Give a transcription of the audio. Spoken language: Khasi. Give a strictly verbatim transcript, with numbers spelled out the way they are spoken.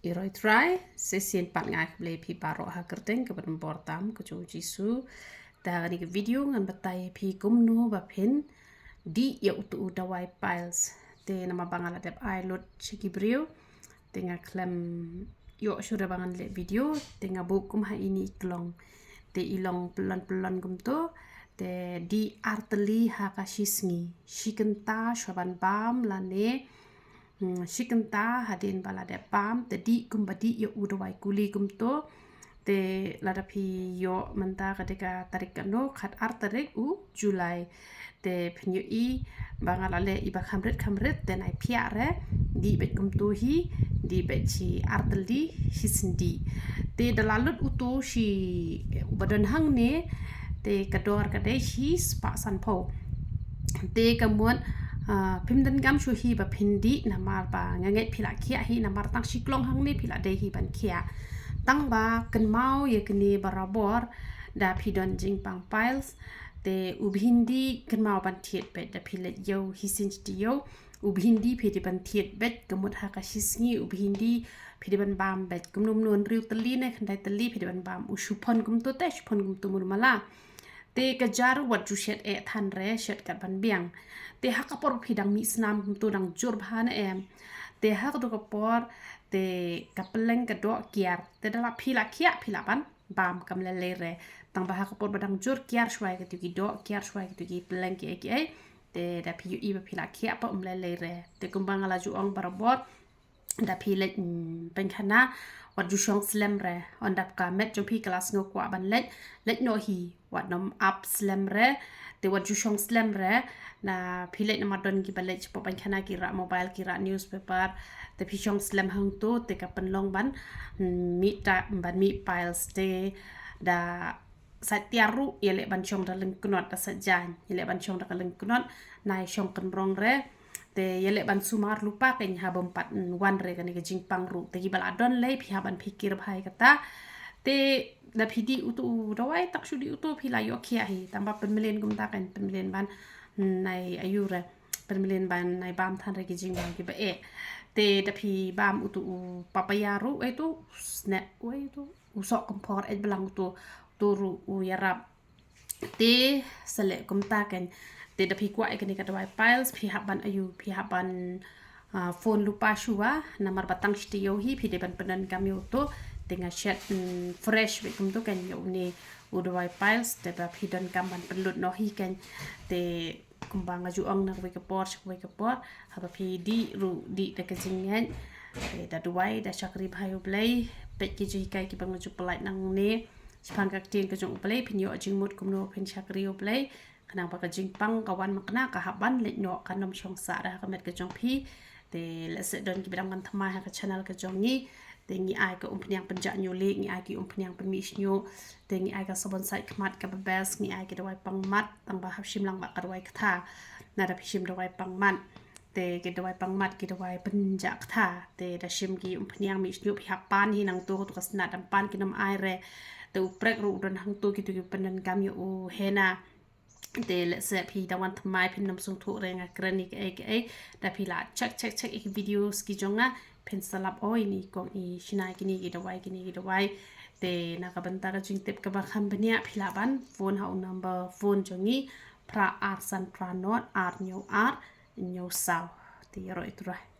Ïaroh Trai, shisien pat nga ai khublei phi baroh ha ka kyrteng kaba donbor tam ka jong u Jisu. Te ha kane ka video ngan batai phi kumno ba phin dih ïa utu u dawai piles. Te namar ba nga la dep ai lut sha ki briew, te nga khlem ïoh shuh re ba ngan leh video, te nga buh kum ha ine i klong. Te i long pyllun pyllun kumto, te dih ar tylli ha ka shi sngi. Shi kynta shuwa ban bam lane Hmm, shi kynta hadien ba la dep bam, te dih kumba dih ïa u dawai kuli kumto. Te lada phi ïoh mynta ka dei ka tarik kano, khat ar tarik u July. Te phin ïohi ba nga la leh i ba kham rit kham rit, te nai phiah re, dih beit kumto hi, dih beit shi ar tylli, shi sndih. Te da la lut uto shi uba don hangne, te ka dor ka dei shi spah sanphew. Te ka mut, ah, phim donkam shuh hi ba phin dih namar ba nga ngeit phi la khiah hi, namar tang shi klong hangne phi la dei hi ban khiah. Tang ba kynmaw ïa kane barabor, da phi don jingpang piles, te u bhindi kynmaw ban thied beit, da phi leit ïew hi sien shi taïew, u bhindi phi dei ban thied beit, ka mut ha ka shi sngi u bhindi phi dei ban bam beit. Kumno kumno, hynriew tylli ne khyndai tylli phi dei ban bam. U chiffon kumto te, chiffon kumto mut mala. Te ka ja ruh wat ju shet eh than re, shet kat ban biang. Te ha ka por phi dang mih snam kumto dang jur bha ne em. Te ha kato ka por, te ka pylleng ka doh kiar. Te da la phi la khiah phi lah ban bam kam lei lei re. Tang ba ha ka por ba dang jur kiar shuwa ïa kito ki doh, kiar shuwa ïa kito ki pylleng kiei kiei. Te da phi ïohi ba phi la khiah pat um lei lei re. Te kumba nga la ju ong barabor, da phi leit, mm, pynkhana, wat ju shong slem re. Ynda ka met jong phi ka la sngew kwah ban leit, leit noh hi, wat nym ap slem re. Te wat ju shong slem re. Na phi leit namar don kiba leit shapoh pynkhana ki rah mobile, ki rah newspaper. Te phi shong slem hangto, te ka pynlong ban, mm, mih ta, ban mih piles. Te da sait tiar ruh ïaleh ban shong da lyngknot, da sait jaiñ ïaleh ban shong da ka lyngknot, nai shong kynrong re. Te ïaleh ban sumar lypa kein ha bym pat wan re kane ka jingpang ruh. Te kiba la don lei phi hap ban pyrkhat bha ïa kata. Te da phi dih utu u dawai, tak shu dih utu phi la ïoh khiah hi. Tang ba pynmlien kumta kein, pynmlien ban, mm, nai aiu re, pynmlien ban nai bam than re ki jingbam kiba eh. Te da phi bam utu u papaya ruh, eh, tu, sneh, eh, tu, u sohkymphor, eh, blang utu, utu ruh u ïarap. Te sa leh kumta kein. Te da phi kwah ïa kane ka dawai piles, phi hap ban aiu, phi hap ban, ah, phone lypa shuwa, namar ba tang shi taïew hi phi dei ban pyndonkam ïa uto. Te nga shet, mm, fresh beit kumto kein ïa une u dawai piles, te ba phi donkam ban pynlut noh hi kein. Te kumba nga ju ong na kawei ka por sha kawei ka por, haba phi dih ruh dih da ka jingngeit. Te da duwai, da shakri bha ïa U Blei. Peit ki jinghikai kiba nga ju pyllait nangne. Shaphang ka ktien ka jong U Blei, phin ïoh jingmut kumno phin shakri ïa U Blei. Khnang ba ka jingpang ka wan makna, ka hap ban leit noh, kan ym shong sah da ha ka met ka jong phi. Te lehse don kiba dang wan thymmai ha ka channel ka jong ngi, te ngi ai ka umphniang pynjah ñiuh lieh, ngi ai ki umphniang pynmih shñiuh, te ngi ai ka sabon sait khmat kaba best, ngi ai ki dawai pang mat, tang ba hap shim lang bad ka dawai ktha. Nada phi shim dawai pang mat, te ki dawai pang mat ki dawai pynjah ktha. Te da shim ki umphniang mih shñiuh phi hap pan hi nangto, kato ka snat dang pan kin ym ai re. Te u prek ruh u don hangto, kito ki pyndonkam ïa u henna. Te lehse phi dang wan thymmai phin ym sngewthuh re nga kren ïa kaei kaei. Da phi lah check check check ïa ki videos ki jong nga, phin sa lap, o, ine i kong i shna ïa kine ki dawai, kine ki dawai. Te na ka bynta ka jingtip kaba kham bniah phi lah ban phone ha u number phone jong ngi, phra ar san phra nod ar hynñiew ar hynñiew saw. Te ïaroh Trai.